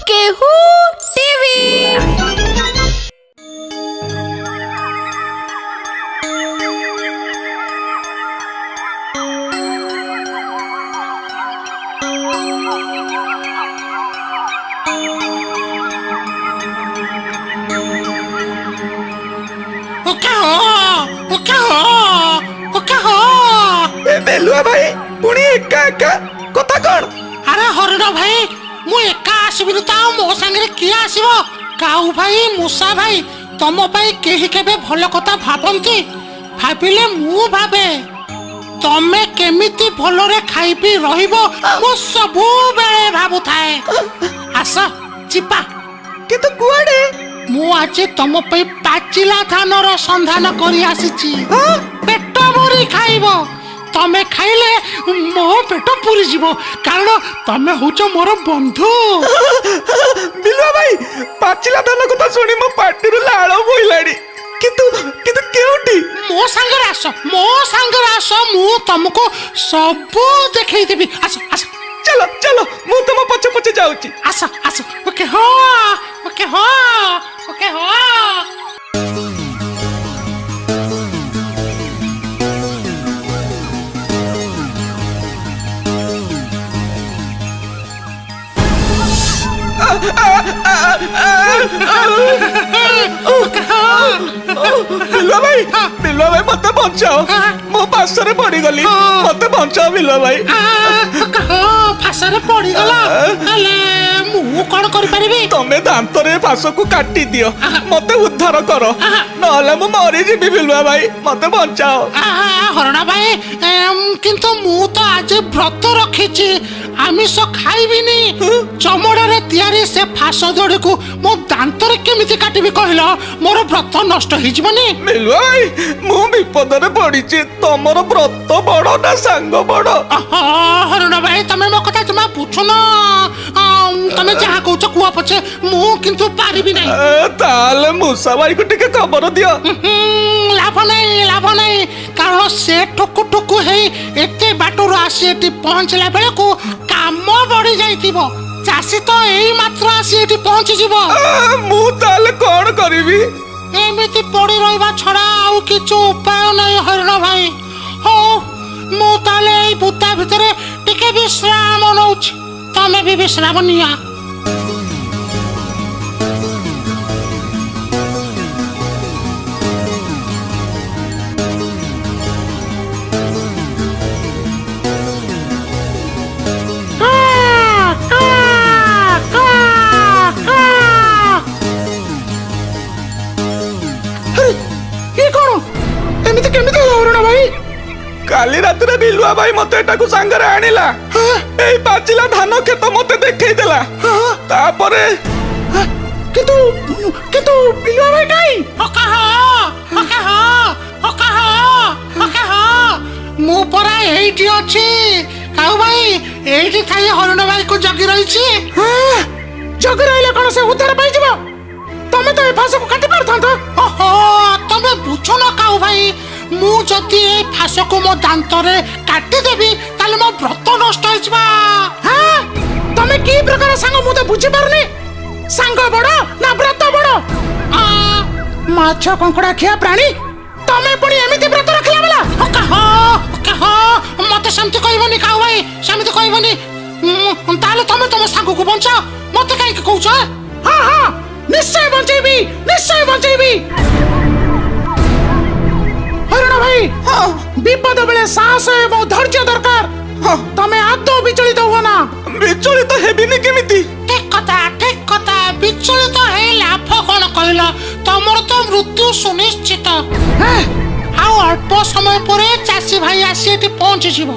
କେହୁ TV. Okay ହୋ, okay ହୋ, okay ହୋ। ଏ ବେଲୁଆ ଭାଇ, ପୁଣି ଏକା ଏକା, କଥା କଣ? ଆରେ ହରିଣ ଭାଇ, ମୁଁ ଏକା ଆସିବିନି ତ ଆଉ ମୋ ସାଙ୍ଗରେ କିଏ ଆସିବ? କାଉ ଭାଇ, ମୂଷା ଭାଇ, ତମ ପାଇଁ କେହି କେବେ ଭଲ କଥା ଭାବନ୍ତି? ଭାବିଲେ ମୁଁ ଭାବେ। ତମେ କେମିତି ଭଲରେ ଖାଇ ପିଇ ରହିବ ମୁଁ ସବୁବେଳେ ଭାବୁଥାଏ। ଆସ ଯିବା। କିନ୍ତୁ କୁଆଡେ? ମୁଁ ଆଜି ତମ ପାଇଁ ପାଚିଲା ଧାନର ସନ୍ଧାନ କରି ଆସିଛି। ପେଟ ଭରି ଖାଇବ। ତମେ ଖାଇଲେ ମୋ ପେଟ ପୁରିଯିବ, କାରଣ ତମେ ହଉଛ ମୋର ବନ୍ଧୁ। ବିଲୁଆ ଭାଇ, ପାଚିଲା ଧାନ କଥା ଶୁଣି ମୋ ପାଟିରୁ ଲାଳ ବୋହିଲାଣି। କିନ୍ତୁ କିନ୍ତୁ କେଉଁଠି? ମୋ ସାଙ୍ଗରେ ଆସ, ମୋ ସାଙ୍ଗରେ ଆସ, ମୁଁ ତମକୁ ସବୁ ଦେଖେଇଦେବି। ଆସ ଆସ। ଚାଲ ଚାଲ, ମୁଁ ତମ ପଛେ ପଛେ ଯାଉଛି। ଆସ ଆସ। ଓକେ ହଁ, ଓକେ ହଁ, ଓକେ ହଁ। ବିଲୁଆ ଭାଇ, ବିଲୁଆ ଭାଇ, ମତେ ବଞ୍ଚାଅ, ମୁଁ ପାଶରେ ପଡିଗଲି, ମତେ ବଞ୍ଚାଅ ବିଲୁଆ ଭାଇ। ଫାଶରେ ପଡିଗଲ? ହେଲେ ମୁଁ କଣ କରିପାରିବି? ତମେ ଦାନ୍ତରେ ଫାଶକୁ କାଟି ଦିଅ, ମତେ ଉଦ୍ଧାର କର, ନହେଲେ ମୁଁ ମରିଯିବି। ବିଲୁଆ ଭାଇ, ମତେ ବଞ୍ଚାଅ। ହରଣା ଭାଇ, କିନ୍ତୁ ମୁଁ ତ ଆଜି ବ୍ରତ ରଖିଛି, ଆମିଷ ଖାଇବିନି। ଚମଡ଼ାରେ ତିଆରି ସେ ଫାଶ ଦଡ଼ିକୁ ମୋ ଦାନ୍ତରେ କେମିତି କାଟିବି କହିଲ? ମୋର ବ୍ରତ ନଷ୍ଟ ହେଇଯିବନି? ବିଲୁଆ ଭାଇ, ମୁଁ ବିପଦରେ ପଡିଛି। ତମର ବ୍ରତ ବଡ ନା ସାଙ୍ଗ ବଡ? ହରିଣ ଭାଇ, ତମେ ମୋ କଥା ଜମା ବୁଝୁନ। ତମେ ଯାହା କହୁଛ କୁହ ପଛେ, ମୁଁ କିନ୍ତୁ ପାରିବି ନାହିଁ। ତାହେଲେ ମୂଷା ଭାଇକୁ ଟିକେ ଖବର ଦିଅ। ଲାଭ ନାହିଁ, ଲାଭ ନାହିଁ, କାରଣ ସେ ଠୁକୁ ଠୁକୁ ହେଇ ଏତେ ବାଟରୁ ଆସି ଏଠି ପହଞ୍ଚିଲା ବେଳକୁ କାମ ବଢି ଯାଇଥିବ। ଚାଷୀ ତ ଏଇ ମାତ୍ର ଆସି ଏଠି ପହଞ୍ଚିଯିବ। ମୁଁ ତାହେଲେ କଣ କରିବି? ଏମିତି ପଡି ରହିବା ଛଡା ଆଉ କିଛି ଉପାୟ ନାହିଁ ହରିଣ ଭାଇ। ହଉ, ମୁଁ ତାହେଲେ ଏଇ ବୁଦା ଭିତରେ ଟିକେ ବିଶ୍ରାମ ନଉଛି, ତମେ ବି ବିଶ୍ରାମ ନିଅ। ଇଏ କଣ? ଏମିତି କେମିତି ହେଲା ହରିଣ ଭାଇ? କାଲି ରାତିରେ ବିଲୁଆ ଭାଇ ମତେ ଏଟାକୁ ସାଙ୍ଗରେ ଆଣିଲା, ଏଇ ପାଚିଲା ଧାନ କ୍ଷେତ ମତେ ଦେଖେଇ ଦେଲା, ତାପରେ କିନ୍ତୁ କିନ୍ତୁ ବିଲୁଆ ଭାଇ କାଇଁ? ମୁଁ ପରା ଏଇଠି ଅଛି କାଉ ଭାଇ, ଏଇଠି ଥାଇ ହରିଣ ଭାଇକୁ ଜଗି ରହିଛି। ଜଗି ରହିଲେ କଣ ସେ ଉଦ୍ଧାର ପାଇଯିବ? ତମେ ତ ଏ ଫାଶକୁ କାଟି ପାରିଥାନ୍ତ। ଓହୋ, ତମେ ବୁଝୁନ କାଉ ଭାଇ, ମୁଁ ଯଦି ଏ ଫାଶକୁ ମୋ ଦାନ୍ତରେ କାଟିଦେବି ତାହେଲେ ମୋ ବ୍ରତ ନଷ୍ଟ ହେଇଯିବ। ତମେ କି ପ୍ରକାର ସାଙ୍ଗ ମୁଁ ତ ବୁଝିପାରୁନି। ସାଙ୍ଗ ବଡ ନା ବ୍ରତ ବଡ? ମାଛ କଙ୍କଡା ଖିଆ ପ୍ରାଣୀ, ତମେ ପୁଣି ଏମିତି ବ୍ରତ ରଖିଲା ବେଲା? ମତେ ସେମିତି କହିବନି କାଉ ଭାଇ, ସେମିତି କହିବନି। ତାହେଲେ ତମେ ତମ ସାଙ୍ଗକୁ ବଞ୍ଚାଅ, ମତେ କାହିଁକି କହୁଛ? ହଁ ହଁ, ନିଶ୍ଚୟ ବଞ୍ଚେଇବି, ନିଶ୍ଚୟ ବଞ୍ଚେଇବି। ହରିଣ ଭାଇ, ବିପଦ ବେଳେ ସାହସ ଏବଂ ଧୈର୍ଯ୍ୟ ଦରକାର। ତମେ ଆଦୌ ବିଚଳିତ ହୁଅ ନା। ବିଚଳିତ ହେବିନି କେମିତି? ଠିକ କଥା, ଠିକ କଥା। ବିଚଳିତ ହେଇ ଲାଭ କଣ କହିଲ? ତମର ତ ମୃତ୍ୟୁ ସୁନିଶ୍ଚିତ। ଆଉ ଅଳ୍ପ ସମୟ ପରେ ଚାଷୀ ଭାଇ ଆସି ଏଠି ପହଞ୍ଚିଯିବ,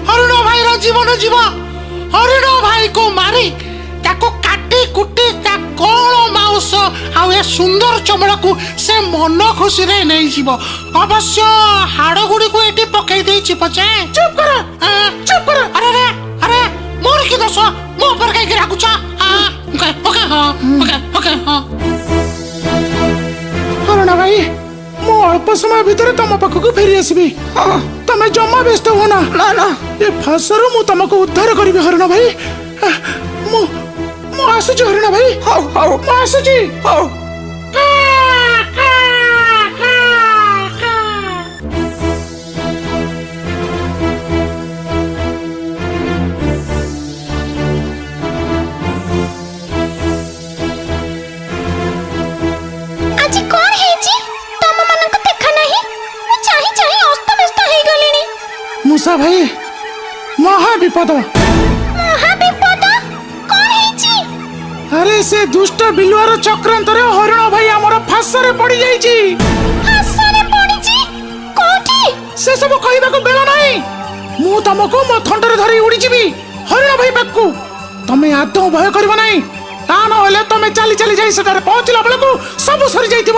ହରିଣ ଭାଇର ଜୀବନ ଯିବ। ହରିଣ ଭାଇକୁ ମାରି ତାକୁ କାଟି କୁଟି ତା କଣ ମାଉସ ଆଉ ଏ ସୁନ୍ଦର ଚମଡ଼ାକୁ ସେ ମନ ଖୁସିରେ ନେଇଯିବ। ଅବଶ୍ୟ ହାଡ଼ ଗୁଡ଼ିକୁ ଏଠି ପକେଇ ଦେଇଛି ପଛେ। ଚୁପ କର, ଚୁପ କର। ଆରେ ଆରେ ଆରେ, ମୋର କି ଦୋଷ? ମୋ ଉପରେ କାହିଁକି ରାଗୁଛ? ଓକେ ହଁ, ଓକେ ଓକେ ହଁ। ହରିଣ ଭାଇ, ମୁଁ ଅଳ୍ପ ସମୟ ଭିତରେ ତମ ପାଖକୁ ଫେରି ଆସିବି, ତମେ ଜମା ବ୍ୟସ୍ତ ହୁଅ ନା। ନା ନା, ଏ ଫାଶରୁ ମୁଁ ତମକୁ ଉଦ୍ଧାର କରିବି ହରିଣ ଭାଇ। ମୁଁ ମୁଁ ଆସୁଛି ହରିଣ ଭାଇ। ହଉ ହଉ, ମୁଁ ଆସୁଛି। ହଉ। କା, କା, କା, କା। ଆଜି କଣ ହେଇଛି, ତମ ମାନଙ୍କ ଦେଖା ନାହିଁ? ମୁଁ ଚାହିଁ ଚାହିଁ ଅସ୍ତବ୍ୟସ୍ତ ହେଇଗଲିଣି। ମୂଷା ଭାଇ, ମହା ବିପଦ। ମହା ବିପଦ? କଣ ହେଇଛି? ଆରେ, ସେ ଦୁଷ୍ଟ ବିଲୁଆର ଚକ୍ରାନ୍ତରେ ହରିଣ ଭାଇ ଆମର ଫାଶରେ ପଡି ଯାଇଛି। ଫାଶରେ ପଡିଛି? କୋଉଠି? ସେ ସବୁ କହିବାକୁ ବେଳ ନାହିଁ। ମୁଁ ତମକୁ ମୋ ଥଣ୍ଟରେ ଧରି ଉଡ଼ିଯିବି ହରିଣ ଭାଇ ପାଖକୁ। ତମେ ଆଦୌ ଭୟ କରିବ ନାହିଁ। ତା ନହେଲେ ତମେ ଚାଲି ଚାଲି ଯାଇ ସେଠାରେ ପହଞ୍ଚିଲା ବେଳକୁ ସବୁ ସରି ଯାଇଥିବ।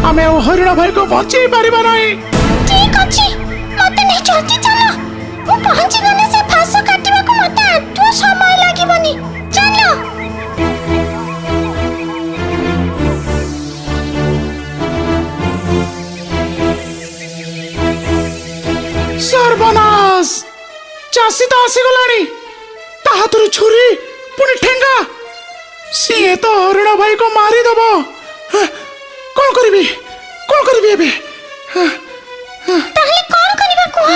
ଆମେ ଆଉ ହରିଣ ଭାଇକୁ ବଞ୍ଚେଇ ପାରିବା ନାହିଁ। ଠିକ ଅଛି, ମତେ ନେଇ ଜଲ୍ଦି ଚାଲ। ମୁଁ ପହଞ୍ଚି ଗଲେ ସେ ଫାଶ କାଟିବାକୁ ମତେ ଆଦୌ ସମୟ ଲାଗିବନି। ଚାଲ। ସର୍ବନାଶ! ଚାଷୀ ତ ଆସିଗଲାଣି, ତା ହାତରୁ ଛୁରୀ, ପୁଣି ଠେଙ୍ଗା। ସିଏ ତ ହରିଣ ଭାଇକୁ ମାରିଦବ। କଣ କରିବି, କଣ କରିବି ଏବେ? ତାହେଲେ କଣ କରିବା କୁହ?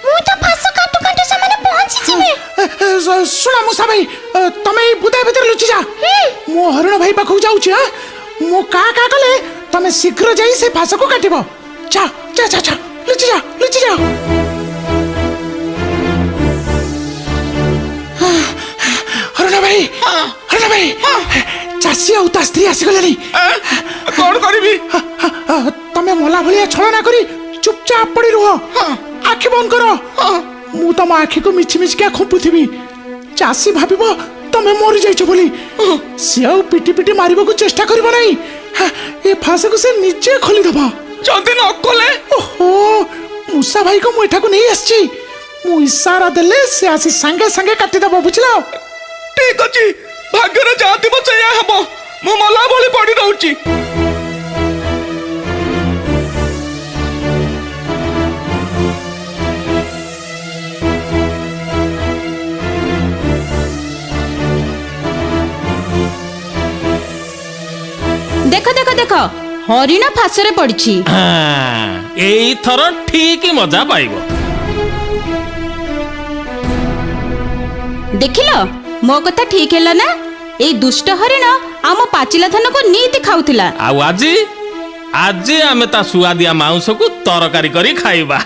ମୁଁ ତ ଫାଶ କାଟୁ କାଟୁ ସେମାନେ ପହଞ୍ଚିଯିବେ। ଶୁଣ ମୂଷା ଭାଇ, ତମେ ଏଇ ବୁଦା ଭିତରେ ଲୁଚି ଯା। ମୁଁ ହରିଣ ଭାଇ ପାଖକୁ ଯାଉଛି। ମୁଁ କା କା କଲେ ତମେ ଶୀଘ୍ର ଯାଇ ସେ ଫାଶକୁ କାଟିବ। ଯା ଯା ଯା ଯା, ଲୁଚି ଯା, ଲୁଚି ଯା। ହରିଣ ଭାଇ, ହରିଣ ଭାଇ, ଚାଷୀ ଆଉ ତା ସ୍ତ୍ରୀ ଆସିଗଲେଣି। କଣ କରିବି? ତମେ ମଲା ଭଳିଆ ଛଳନା କରି ଚୁପଚାପ ପଡି ରୁହ, ଆଖି ବନ୍ଦ କର। ମୁଁ ତମ ଆଖିକୁ ମିଛି ମିଛିକା ଖୁମ୍ପୁଥିବି। ଚାଷୀ ଭାବିବ ତମେ ମରିଯାଇଛ ବୋଲି। ସିଏ ଆଉ ପିଟି ପିଟି ମାରିବାକୁ ଚେଷ୍ଟା କରିବ ନାହିଁ। ଏ ଫାଶକୁ ସେ ନିଜେ ଖୋଲିଦବ। ଯଦି ନ କଲେ? ଓହୋ, ମୂଷା ଭାଇକୁ ମୁଁ ଏଠାକୁ ନେଇ ଆସିଛି। ମୁଁ ଇସାରା ଦେଲେ ସେ ଆସି ସାଙ୍ଗେ ସାଙ୍ଗେ କାଟିଦବ, ବୁଝିଲ? ଠିକ ଅଛି, ଭାଗ୍ୟରେ ଯାହା ଥିବ ସେଇଆ ହବ। ମୁଁ ମଲା ଭଳି ପଡି ରହୁଛି। ଦେଖ ଦେଖ ଦେଖ, ହରିଣ ଫାଶରେ ପଡିଛି। ଏଇଥର ଠିକ ମଜା ପାଇବ। ଦେଖିଲ, ମୋ କଥା ଠିକ ହେଲା ନା? ଏଇ ଦୁଷ୍ଟ ହରିଣ ଆମ ପାଚିଲା ଧାନକୁ ନିତି ଖାଉଥିଲା। ଆଉ ଆଜି ଆଜି ଆମେ ତା ସୁଆଦିଆ ମାଉଁସକୁ ତରକାରୀ କରି ଖାଇବା।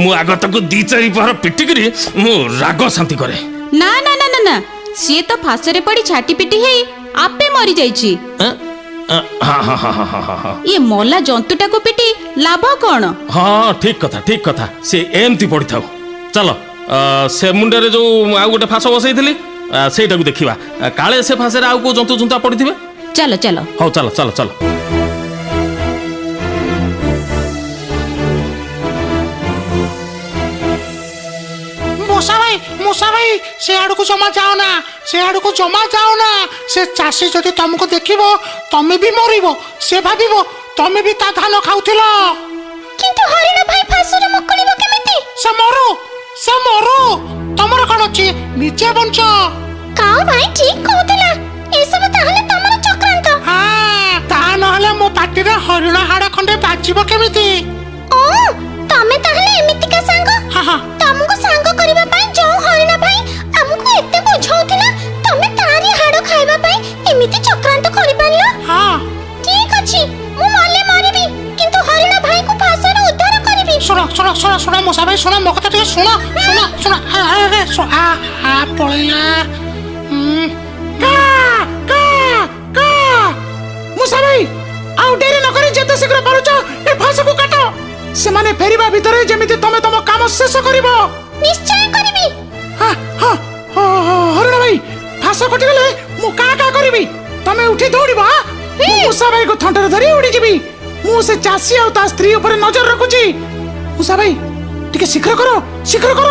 ମୁଁ ଆଗ ତାକୁ ଦି ଚାରି ପହର ପିଟିକିରି ମୁଁ ରାଗ ଶାନ୍ତି କରେ। ନା ନା ନା ନା ନା, ସିଏ ତ ଫାଶରେ ପଡି ଛାଟି ପିଟି ହେଇ ଆପେ ମରିଯାଇଛି। ଆଁ? ଆଁ, ହଁ ହଁ ହଁ ହଁ ହଁ ହଁ। ଇଏ ମଲା ଜନ୍ତୁଟାକୁ ପିଟି ଲାଭ କଣ? ହଁ, ଠିକ କଥା, ଠିକ କଥା। ସେ ଏମିତି ପଡ଼ିଥାଉ। ଚାଲ, ସେ ମୁଣ୍ଡରେ ଯୋଉ ଆଉ ଗୋଟେ ଫାଶ ବସେଇଥିଲି, ସେଇଟାକୁ ଦେଖିବା। କାଳେ ସେ ଫାଶରେ ଆଉ କୋଉ ଜନ୍ତୁ ଜୁନ୍ତା ପଡ଼ିଥିବେ। ଚାଲ ଚାଲ। ହଉ, ଚାଲ ଚାଲ ଚାଲ। ମୂଷା ଭାଇ, ମୂଷା ଭାଇ, ସେ ଆଡକୁ ଜମା ଯାଅ ନା, ସେ ଆଡକୁ ଜମା ଯାଅ ନା। ସେ ଚାଷୀ ଯଦି ତମକୁ ଦେଖିବ, ତମେ ବି ମରିବ। ସେ ଭାବିବ ତମେ ବି ତା ଧାନ ଖାଉଥିଲ। କିନ୍ତୁ ହରିଣ ଭାଇ ଫାଶରୁ ମୁକୁଳିବ କେମିତି? ସେ ମରୁ, ସେ ମରୁ, ତମର କଣ ଅଛି? ନିଜେ ବଞ୍ଚ। କାଉ ଭାଇ ଠିକ କହୁଥିଲା, ଏସବୁ ତାହେଲେ ତମର ଚକ୍ରାନ୍ତ। ହଁ, ତା ନହେଲେ ମୋ ପାଟିରେ ହରିଣ ହାଡ ଖଣ୍ଡେ ବାଜିବ କେମିତି? ଓ, ତମେ ତାହେଲେ ଏମିତିକା ସାଙ୍ଗ? ହଁ ହଁ। ତମକୁ ସାଙ୍ଗ କରିବା ପାଇଁ ଯୋଉ ହରିଣ ଭାଇ ଆମକୁ ଏତେ ବୁଝାଉଥିଲା, ତମେ ତାରି ହାଡ ଖାଇବା ପାଇଁ ଏମିତି ଚକ୍ରାନ୍ତ କରିପାରିଲ? ହଁ। ଠିକ ଅଛି, ମୁଁ ମଲେ ମରିବି, କିନ୍ତୁ ହରିଣ ଭାଇକୁ ଫାଶରୁ ଉଦ୍ଧାର କରିବି। ଶୁଣ ଶୁଣ ଶୁଣ ଶୁଣ ମୂଷା ଭାଇ, ଶୁଣ, ମୋ କଥା ଟିକେ ଶୁଣ, ଶୁଣ ଶୁଣ। ଆରେ, ଆ ଆ ପଳେଇଲା। କା କା କା। ମୂଷା ଭାଇ, ଆଉ ଡେରି ନ କରି ଯେତେ ଶୀଘ୍ର ପାରୁଛ ଏ ଫାଶକୁ କାଟ। ସେମାନେ ଫେରିବା ଭିତରେ ଯେମିତି ତମେ ତମ କାମ ଶେଷ କରିବ। ନିଶ୍ଚୟ କରିବି। ହଁ ହଁ ହଁ ହଁ, ହରିଣ ଭାଇ, ଫାଶ କଟିଗଲେ ମୁଁ କା କା କରିବି, ତମେ ଉଠି ଦୌଡ଼ିବ। ମୁଁ ମୂଷା ଭାଇକୁ ଥଣ୍ଟରେ ଧରି ଉଡ଼ିଯିବି। ମୁଁ ସେ ଚାଷୀ ଆଉ ତା ସ୍ତ୍ରୀ ଉପରେ ନଜର ରଖୁଛି। ମୂଷା ଭାଇ, ଟିକେ ଶୀଘ୍ର କର, ଶୀଘ୍ର କର।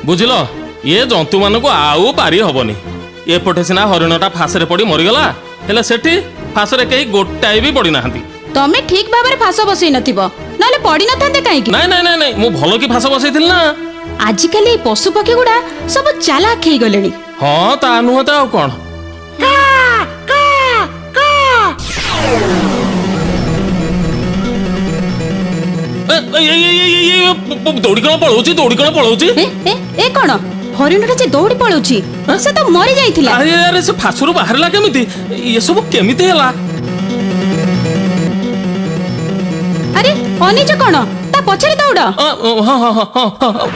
ବୁଝିଲ, ଏ ଜନ୍ତୁମାନଙ୍କୁ ଆଉ ପାରି ହବନି। ଏପଟେ ସିନା ହରିଣଟା ଫାଶରେ ପଡ଼ି ମରିଗଲା, ହେଲେ ସେଠି ଫାଶରେ କେହି ଗୋଟାଏ ବି ପଡ଼ିନାହାନ୍ତି। ତମେ ଠିକ ଭାବରେ ଫାସ ବସେଇ ନଥିବ, ନହେଲେ ପଡି ନଥାନ୍ତେ କାହିଁକି? ନାଇଁ ନାଇଁ ନାଇଁ ନାଇଁ, ମୁଁ ଭଲ କି ଫାସ ବସେଇଥିଲି ନା। ଆଜିକାଲି ଏଇ ପଶୁ ପକ୍ଷୀ ଗୁଡା ସବୁ ଚାଲାକ ହେଇଗଲେଣି। ହଁ, ତା ନୁହଁ ତ ଆଉ କଣ? କା କା କା। ଏ, ଏ, ଏ, ଏ, ଏ, ଏ, ଏ, ଦୌଡ଼ି କଣ ପଳଉଛି, ଦୌଡ଼ି କଣ ପଳଉଛି? ଏ ଏ ଏ କଣ, ହରିଣଟା ଯେ ଦୌଡ଼ି ପଳଉଛି, ସେ ତ ମରି ଯାଇଥିଲା। ଆରେ ଆରେ, ସେ ଫାସରୁ ବାହାରିଲା କେମିତି? ଏସବୁ କେମିତି ହେଲା? ଆରେ ଅନେଇଛ କଣ? ତା ପଛରେ ଦୌଡ। ଅ, ଅ, ହଁ ହଁ ହଁ ହଁ ହଁ।